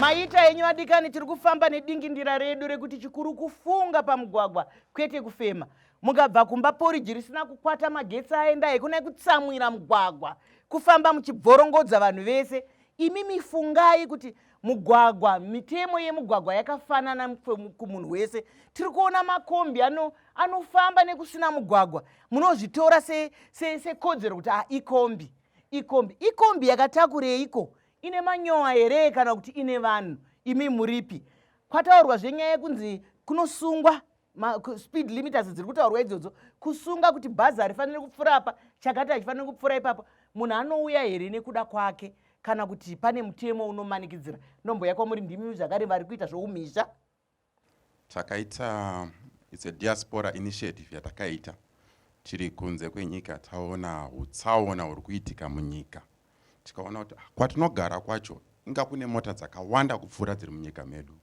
Maita henyu adikani, tiri kufamba nedingindira redu rekuti chikuru kufunga pamugwagwa kwete kufema. Mukabva kumba poriji risina kukwata magetsi aenda hekuna kutsamwira mugwagwa, kufamba muchibvorongodza vanhu vese. Imi mifungai kuti mugwagwa, mitemo yemugwagwa yakafanana kumunhu wese. Tiri kuona makombi anofamba ano nekusina mugwagwa, munozvitora sekodzero se, se kuti ah, ikombi ikombi ikombi yakatakureiko, ine manyowa here kana kuti ine vanhu? Imi muripi? Kwataurwa zvenyaya yekunzi kunosungwa speed limiters dziri kutaurwa idzodzo, kusunga kuti bhazi harifaniri kupfuura apa, chakati hachifaniri kupfuura ipapo. Munhu anouya here nekuda kwake kana kuti pane mutemo unomanikidzira? Ndomboya kwamuri, ndimi zvakare vari kuita zvoumhizha. Takaita, it's a diaspora initiative yatakaita tiri kunze kwenyika. Taona utsaona huri kuitika munyika, tikaona kuti kwatinogara kwacho inga kune mota dzakawanda kupfuura dziri munyika medu.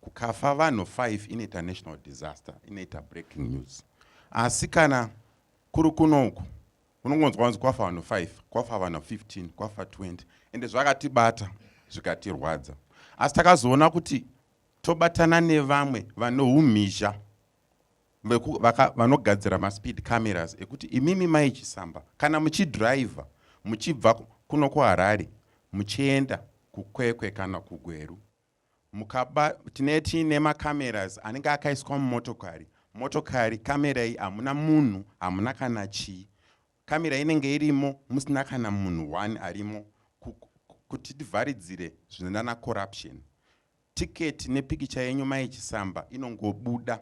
Kukafa vanhu 5 inoita national disaster, inoita breaking news, asi kana kuri kunoku unongonzwa kunzi kwafa vanhu 5, kwafa vanhu 15, kwafa 20. Ende zvakatibata zvikatirwadza, asi takazoona kuti tobatana nevamwe vane umhizha vanogadzira maspeed cameras ekuti imimi Mai Chisamba kana muchidhiraivha muchibva kuno kuHarare muchienda kuKwekwe kana kuGweru, mukaba tine tiine macameras anenge akaiswa mumotokari. Motokari kamera iyi hamuna munhu, hamuna kana chii, kamera inenge irimo musina kana munhu one arimo, kuti tivharidzire zvinoendana corruption. Tiketi nepikicha yenyu Mai Chisamba inongobuda,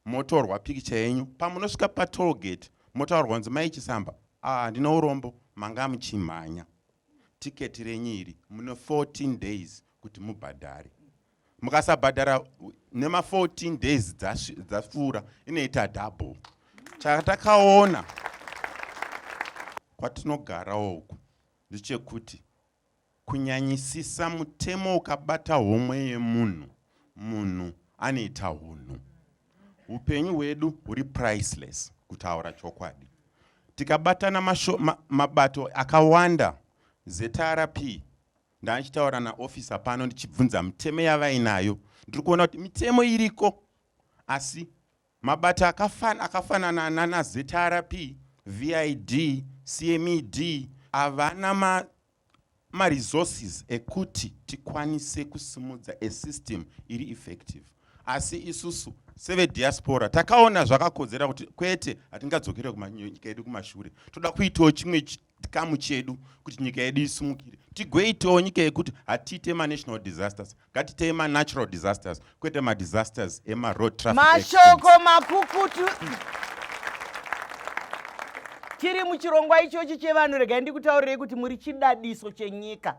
motorwa pikicha yenyu pamunosvika patollgate, motaurwa kunzi, "Mai Chisamba, ah, ndine urombo, manga muchimhanya, tiketi renyu iri, mune 14 days kuti mubhadhare. Mukasabhadhara nema14 days dzapfuura inoita double." Chatakaona kwatinogarawo uku ndechekuti kunyanyisisa mutemo ukabata homwe yemunhu, munhu anoita hunhu. Upenyu hwedu huri priceless, kutaura chokwadi. Tikabatana mabato akawanda, ZRP, ndanichitaura naofisa pano ndichibvunza mitemo yavainayo, ndiri kuona kuti mitemo iriko, asi mabato akafanana nana ZRP, VID, CMED havana maresources ekuti tikwanise kusimudza a system iri effective. Asi isusu sevediaspora takaona zvakakodzera kuti kwete, hatingadzokere kunyika yedu kumashure. Toda kuitawo chimwe chikamu chedu kuti nyika yedu isimukire, tigoitawo nyika yekuti hatiite manational disasters. Ngatitei manatural disasters kwete madisasters emaroad traffic. Mashoko makukutu. Tiri muchirongwa ichochi chevanhu. Regai ndikutaurirei kuti muri chidadiso chenyika,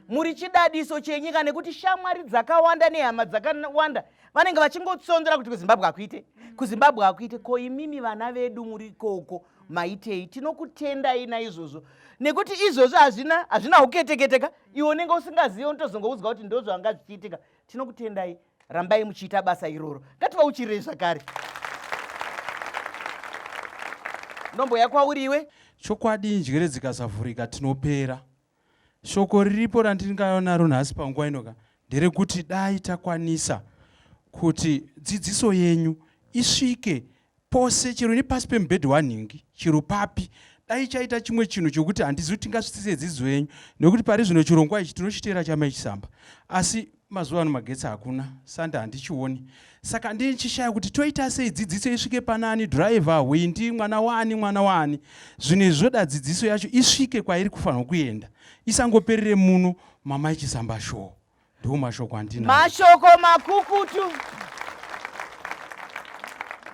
muri chidadiso chenyika, nekuti shamwari dzakawanda nehama dzakawanda vanenge vachingotsonzera kuti kuZimbabwe hakuite, kuZimbabwe hakuite. Ko imimi vana vedu muri ikoko maitei? Tinokutendai naizvozvo, nekuti izvozvo hazvina uketeketeka. Iwe unenge usingazivi, unotozongoudzwa kuti ndozvanga zvichiitika. Tinokutendai, rambai muchiita basa iroro. Ngativauchirei zvakare. Ndomboya kwauriwe. Chokwadi, njere dzikasavhurika tinopera. Shoko riripo randingava naro nhasi panguva inoka nderekuti dai takwanisa kuti dzidziso yenyu isvike pose, chero nepasi pemubhedhi wanhingi, chero papi. Dai chaita chimwe chinhu chokuti handizivi kuti tingasvitsise dzidziso yenyu, nekuti pari zvino chirongwa ichi tinochiteera chaMai Chisamba, asi mazuva ano magetsi hakuna, sanda handichioni, saka ndichishaya kuti toita sei dzidziso isvike panani dhiraivha, hwindi, mwana waani, mwana waani. Zvinhu izvi zvoda dzidziso yacho isvike kwairi kufanirwa kuenda, isangoperere muno maMai Chisamba Show. Ndiwo mashoko andinawo. Mashoko makukutu.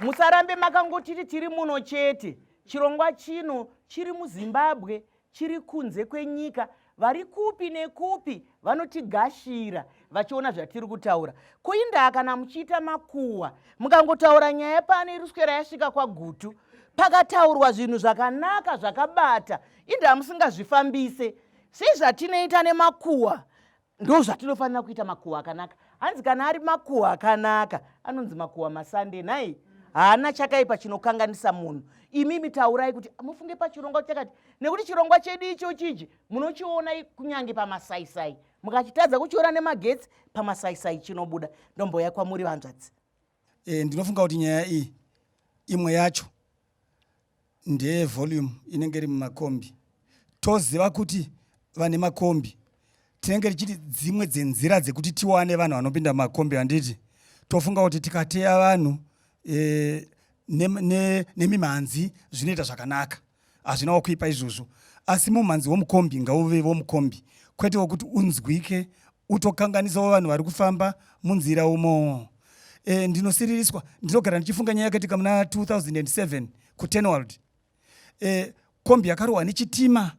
Musarambe makangotiti tiri muno chete. Chirongwa chino chiri muZimbabwe, chiri kunze kwenyika. Vari kupi nekupi vanotigashira vachiona zvatiri kutaura. Kuindaa kana muchiita makuhwa, mukangotaura nyaya pano iruswera yasvika kwaGutu. Pakataurwa zvinhu zvakanaka zvakabata, indaa musingazvifambise. Sezvatinoita nemakuhwa, ndo zvatinofanira kuita makuhwa akanaka. Hanzi kana ari makuhwa akanaka anonzi makuhwa masande, nhai? Haana chakaipa chinokanganisa munhu. Imimi taurai kuti mufunge pachirongwa chakati, nekuti chirongwa chedu icho chiji munochiona kunyange pamasaisai. Mukachitadza kuchiona nemagetsi, pamasaisai chinobuda. Ndomboya kwamuri vanzvadzi. E, ndinofunga kuti nyaya iyi imwe yacho ndeyevolume inenge iri mumakombi. Toziva kuti vane makombi tinenge tichiti dzimwe dzenzira dzekuti tiwane vanhu vanopinda mumakombi, handiti? Tofunga kuti tikateya vanhu e, nemimhanzi ne, ne zvinoita zvakanaka. Hazvinawo kuipa izvozvo, asi mumhanzi womukombi ngauve womukombi, kwete wokuti unzwike utokanganisawo vanhu vari kufamba munzira umo. E, ndinosiririswa, ndinogara ndichifunga nyaya yakaitika muna 2007 kuTenwald. E, kombi yakarohwa nechitima,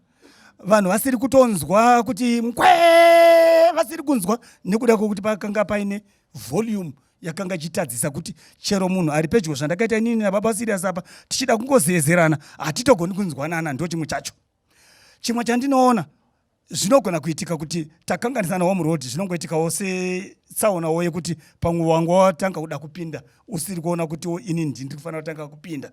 vanhu vasiri kutonzwa kuti ngwe, vasiri kunzwa nekuda kwokuti pakanga paine volume yakanga ichitadzisa kuti chero munhu ari pedyo. Zvandakaita inini nababa Sirius apa, tichida kungozezerana, hatitogoni kunzwanana. Ndo chimwe chacho. Chimwe chandinoona zvinogona kuitika kuti takanganisanawo murodhi, zvinongoitikawo setsaonawo yekuti pamwe wanga watanga kuda kupinda usiri kuona kutiwo ini ndini kufanira kutanga kupinda.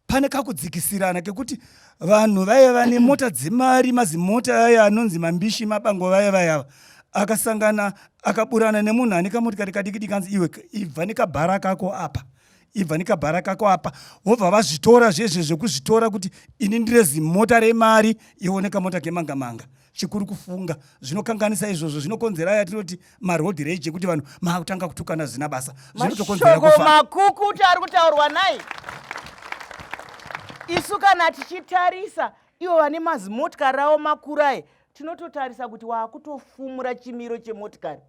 Pane kakudzikisirana kekuti vanhu vaiva nemota dzemari, mazimota aya anonzi mambishi, mabango, vaya vayava akasangana akaburana nemunhu ane kamotikari kadiki diki, anzi iwe ibva nekabhara kako apa, ibva nekabhara kako apa, vobva vazvitora zvezve zvekuzvitora kuti ini ndire zimota remari, iwe nekamota kemanga manga. Chikuru kufunga zvinokanganisa izvozvo, zvinokonzera yatinoti maroad rage, ekuti vanhu maakutanga kutukana zvisina basa, zvinotokonzera kufa. Makukutu ari kutaurwa nai isu kana tichitarisa ivo vane mazimotikari avo makuru aye, tinototarisa kuti waakutofumura chimiro chemotikari,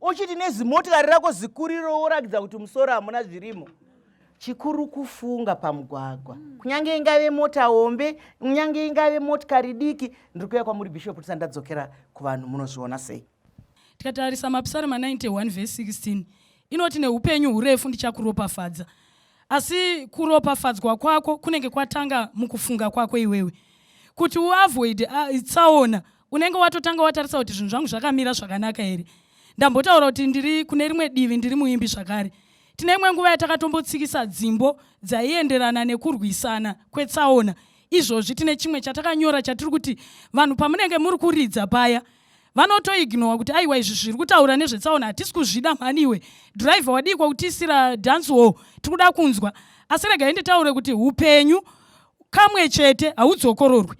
uchiti nezimotikari rako zikuriro worakidza kuti musoro hamuna zvirimo. Chikuru kufunga pamugwagwa, kunyange ingave mota hombe, kunyange ingave motikari diki. Ndiri kuuya kwamuri Bishop, tisati ndadzokera kuvanhu, munozviona sei? Tikatarisa Mapisarema 91 vhesi 16 inoti, neupenyu hurefu ndichakuropafadza. Asi kuropafadzwa kwako kunenge kwatanga mukufunga kwako iwewe. Kuti uavoid tsaona, unenge watotanga watarisa kuti zvinhu zvangu zvakamira zvakanaka here. Ndambotaura kuti ndiri kune rimwe divi, ndiri muimbi zvakare. Tine imwe nguva yatakatombotsikisa dzimbo dzaienderana nekurwisana kwetsaona. Izvozvi tine chimwe chatakanyora chatiri kuti vanhu pamunenge muri kuridza paya, vanotoignowa kuti aiwa, izvi zviri kutaura nezvetsaona hatisi kuzvida mhani. Iwe dhiraivha, wadii kutiisira dance hall? Tiri kuda kunzwa. Asi regai nditaure kuti upenyu kamwe chete, haudzokororwi.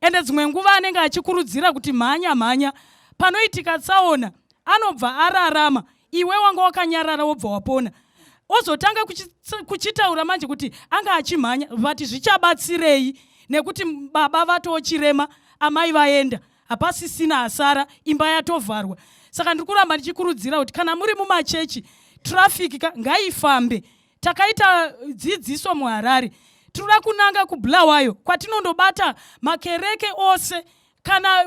Ende dzimwe nguva anenge achikurudzira kuti mhanya mhanya, panoitika tsaona anobva ararama. Iwe wanga wakanyarara wobva wapona, ozotanga kuchitaura manje kuti anga achimhanya. Vati zvichabatsirei nekuti baba vatochirema, amai vaenda, hapasisina asara, imba yatovharwa. Saka ndiri kuramba ndichikurudzira kuti kana muri mumachechi, traffic ka ngaifambe. Takaita dzidziso muHarare, tinoda kunanga kuBulawayo kwatinondobata makereke ose. Kana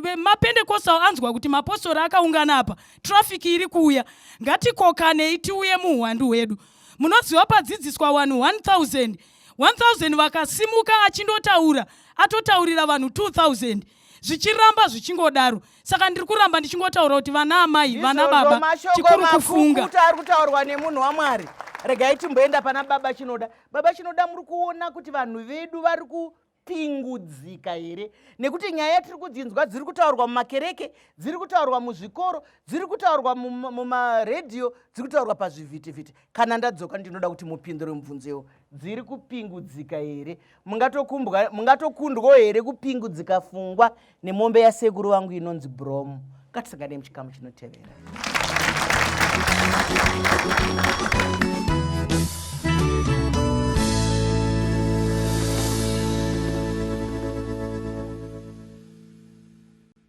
vemapendekostal anzwa kuti mapostori akaungana apa, traffic iri kuuya, ngatikokanei tiuye muuwandu hwedu. Munoziva padzidziswa vanhu 1000 1000 vakasimuka achindotaura, atotaurira vanhu 2000, zvichiramba zvichingodaro. Saka ndiri kuramba ndichingotaura kuti vana amai, vana baba, chikuru kufunga. Ari kutaurwa nemunhu waMwari. Regai timboenda pana Baba Chinoda. Baba Chinoda, muri kuona kuti vanhu vedu vari kupingudzika here? Nekuti nyaya yatiri kudzinzwa dziri kutaurwa mumakereke, dziri kutaurwa muzvikoro, dziri kutaurwa mumaredhiyo, dziri kutaurwa pazvivhitivhiti. Kana ndadzoka ndinoda kuti mupindure mubvunzo, dziri kupingudzika here? Mungatokundwawo here kupingudzika fungwa nemombe yasekuru vangu inonzi Brom? Ngatisangane muchikamu chinotevera.